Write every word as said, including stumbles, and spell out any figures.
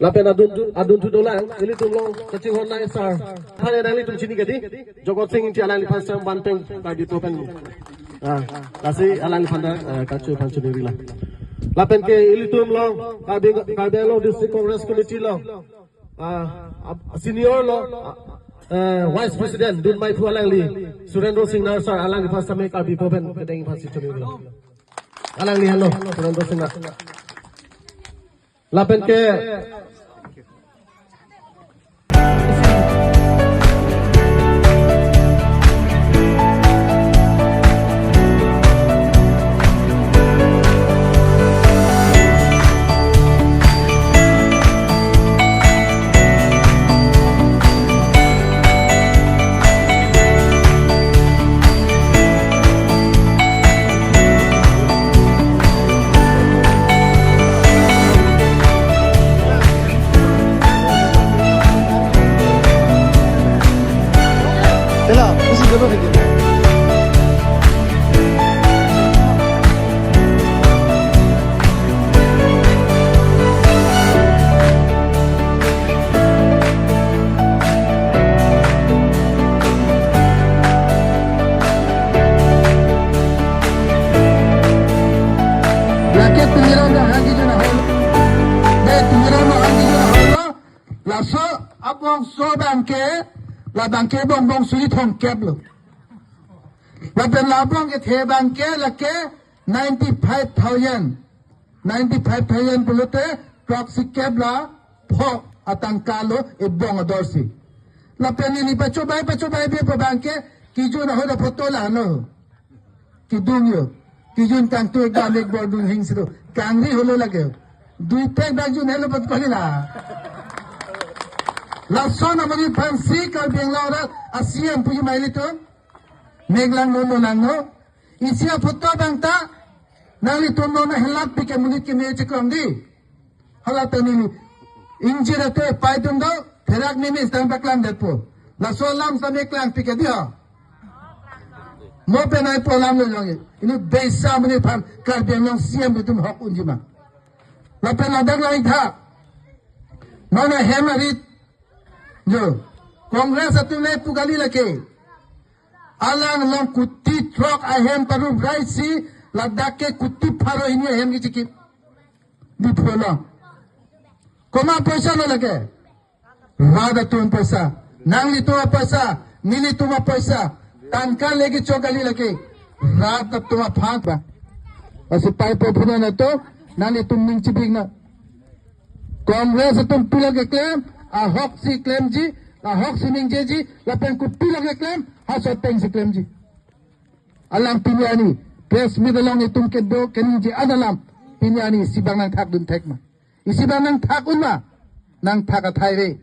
Lapen adun, adun thu dolang, ilitum along kachinghon nai sar. Thane nanglitum chini kedi, Jagat Sing Ingti alangliphan sar ban peng Karbi po pen. Ah, lasi alangliphan ta, eh, kacho aphan chini rila. Lapen ke ilitum along, Karbi, Karbi Anglong District Congress Committee along, ah, ab-, senior lo, ah, eh, Vice President, dunmai thu alangli, Surendra Singnar sar, alangliphan sar me Karbi po pen kedeng aphan si chini rila. Alangli henlo, Surendra Singnar. Lapen ke Tela, isi jama lagi. Lake Tuliram Ronghang kejun ahoi. Dei, Tuliram Ronghang kejun ahoilo. Laso abongso abang ke, la abang ke bong bong suri thomkep lo. Lapen la abang kethe abang ke lake ninety-five thousand. Ninety-five thousand pulote throksikep ra pho atangka lo ebong ador si. Lapen neli pachobai pachobai bi pa abang ke kejun ahoi ra photo la no. Kedung yo. Kejun kangtu ekdam ek bor dun hing si do. Kangri holo lake. Dui thek dak jun helo pat pali la. Lason amonit aphan si Karbi Anglong arat a-C M puji ma ilitum. Mek langno, no langno. Isi aphoto abang ta nanglitum non ahelat pi ke monit keme chekrong di. Hala ta neli ingjir ate pai atum do, pherak meme sitame paklang detpo. Laso alam sitame klang pi ke di ho. Mo penai pu alam lo jong. Ili beisa amonit aphan Karbi Anglong C M atum hok unji ma. Lapen ladak lang ik tha. Non ahem arit jo. Congress atum le pu kali lake. Alang along kuti throk ahem parup rai si ladak ke kuti pharo hini ahem kechikip. Diphu along. Komat apoisa lo lake. Rat atum apoisa. Nanglitum apoisa. Nelitum apoisa. Tangka legi chok kali lake. Rat atum aphan ba. Lasi pai po phunan atum. Nanglitum ning chibing na. Congress atum pilo keklem, ahok si klemji, ahok si ningjeji, lapen kopilo keklem, ha asoteng si klemji. Alang pini arni, press meet along itum kedo keningje an alam, pini arni isi abang nangthak dun thek ma. Isi abang nangthak un ma, nangthak athai re.